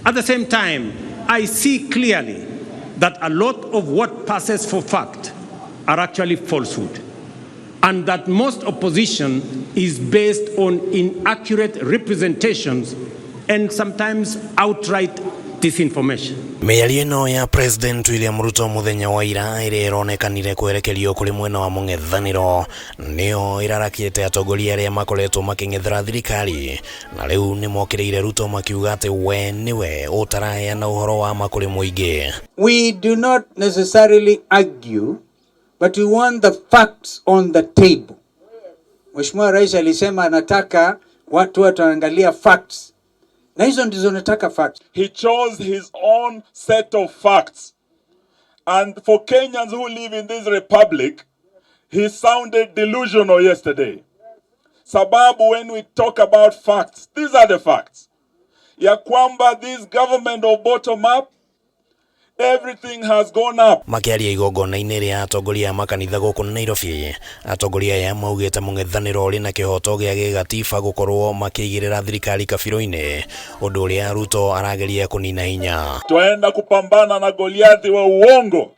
At the same time, I see clearly that a lot of what passes for fact are actually falsehood, and that most opposition is based on inaccurate representations and sometimes outright disinformation. Mĩario ĩno ya President William Ruto mũthenya wa ira ĩrĩa ĩronekanire kwerekerio kũrĩ mwena wa mũng'ethanĩro nĩyo ĩrarakĩte atongoria arĩa makoretwo makĩng'ethera thirikari na rĩu nĩ mokĩrĩire Ruto makiuga atĩ we nĩwe ũtaraheana ũhoro wa ma kũrĩ mũingĩ. We do not necessarily argue, but we want the facts on the table. Mheshimiwa Rais alisema anataka watu wataangalia facts, na hizo ndizo nataka facts. He chose his own set of facts. And for Kenyans who live in this republic, he sounded delusional yesterday. Sababu when we talk about facts, these are the facts. Ya kwamba this government of bottom up, everything has gone up. Makĩaria igongona-inĩ rĩa atongoria a makanitha gũkũ Nairobi, atongoria aya maugĩte mũng'ethanĩro ũrĩ na kĩhoto gĩa gĩgatiba gũkorwo makĩigĩrĩra thirikari kabirũ-inĩ, ũndũ ũrĩa Ruto arageria kũnina hinya. Twaenda kupambana na Goliathi wa uongo.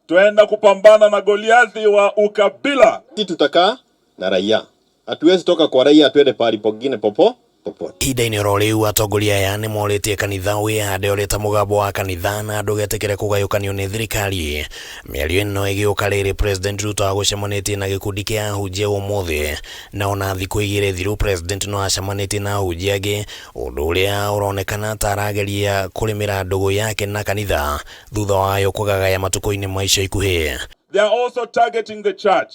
Twaenda kupambana na Goliathi wa ukabila. Sisi tutakaa na raia, hatuwezi toka kwa raia twende pahali pengine popote. Ihinda-inĩ oro rĩu atongoria aya nĩ morĩtie kanitha wĩhande ũrĩ ta mũgambo wa kanitha na ndũgetĩkĩre kũgayũkanio nĩ thirikari. Mĩario ĩno ĩgĩũka rĩrĩ President Ruto agũcemanĩtie na gĩkundi kĩa ahunjia ũmũthĩ, na ona thikũ 2 thiru President no acemanĩtie na ahunjia angĩ, ũndũ ũrĩa ũronekana ta arageria kũrĩmĩra ndũgũ yake na kanitha thutha wayo kũgagaya matukũ-inĩ ma ica ikuhĩ. They are also targeting the church.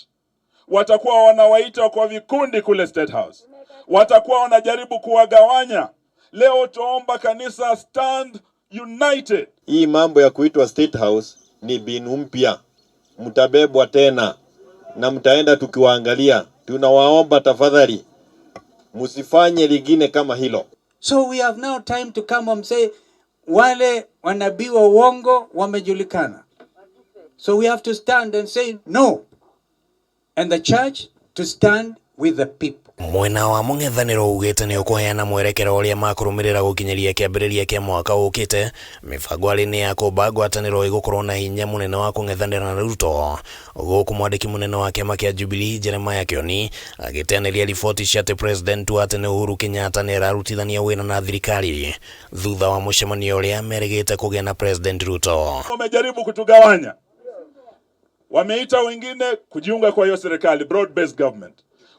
Watakuwa wanawaita kwa vikundi kule State House, watakuwa wanajaribu kuwagawanya. Leo tuomba kanisa stand united. Hii mambo ya kuitwa State House ni mbinu mpya, mtabebwa tena na mtaenda tukiwaangalia. Tunawaomba tafadhali, msifanye lingine kama hilo. So we have now time to come and say wale wanabii wa uongo wamejulikana. So we have to stand and say no. And the church to stand with the people. Mwena wa mũng'ethanĩro ugĩte nĩ ũkũheana mwerekero ũrĩa makũrũmĩrĩra gũkinyĩria kĩambĩrĩria kĩa mwaka ũkĩte. Mĩbango arĩ nĩ ya kũmba ngwatanĩro ĩgũkorwo na hinya mũnene wa kũng'ethanĩra na Ruto, gũkũ mwandĩki mũnene wa kĩama kĩa Jubilee Jeremiah Kioni agĩteanĩria riboti cia atĩ President wa tene Uhuru Kenyatta nĩ ararutithania wĩra na thirikari thutha wa mũcemanio ũrĩa merĩgĩte kũgĩa na President Ruto. Wamejaribu kutugawanya, wameita wengine kujiunga kwa hiyo serikali, broad based government.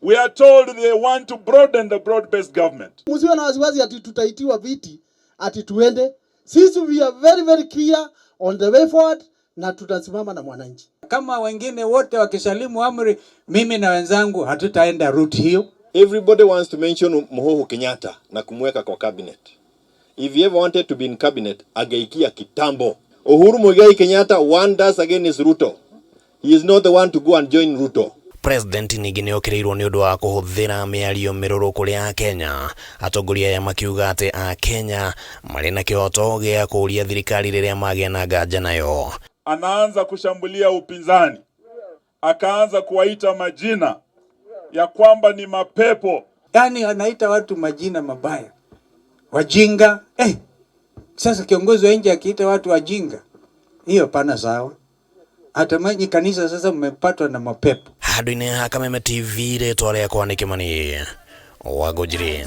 We are told they want to broaden the broad based government. Msiwe na wasiwasi ati tutaitiwa viti ati tuende. Sisi we are very very clear on the way forward na tutasimama na mwananchi. Kama wengine wote wakisalimu amri, mimi na wenzangu hatutaenda route hiyo. Everybody wants to mention Muhoho Kenyatta na kumweka kwa cabinet. If he ever wanted to be in cabinet, angeingia kitambo. Uhuru Muigai Kenyatta wonders against Ruto. He is not the one to go and join Ruto. President ningĩ nĩ okĩrĩirwo nĩ ũndũ wa kũhũthĩra mĩario mĩrũrũ kũrĩ Akenya. Atongoria aya makiuga atĩ Akenya marĩ na kĩhoto gĩa kũũria thirikari rĩrĩa magĩa na nganja nayo. Anaanza kushambulia upinzani, akaanza kuwaita majina ya kwamba ni mapepo. Yaani anaita watu majina mabaya, wajinga. Sasa kiongozi wa nchi akiita watu wajinga, hiyo pana sawa. Hata mwenye kanisa sasa mmepatwa na mapepo. Handũ-inĩ ha Kameme TV, rĩtwa rĩakwa nĩ Kĩmani wa Ngũnjiri.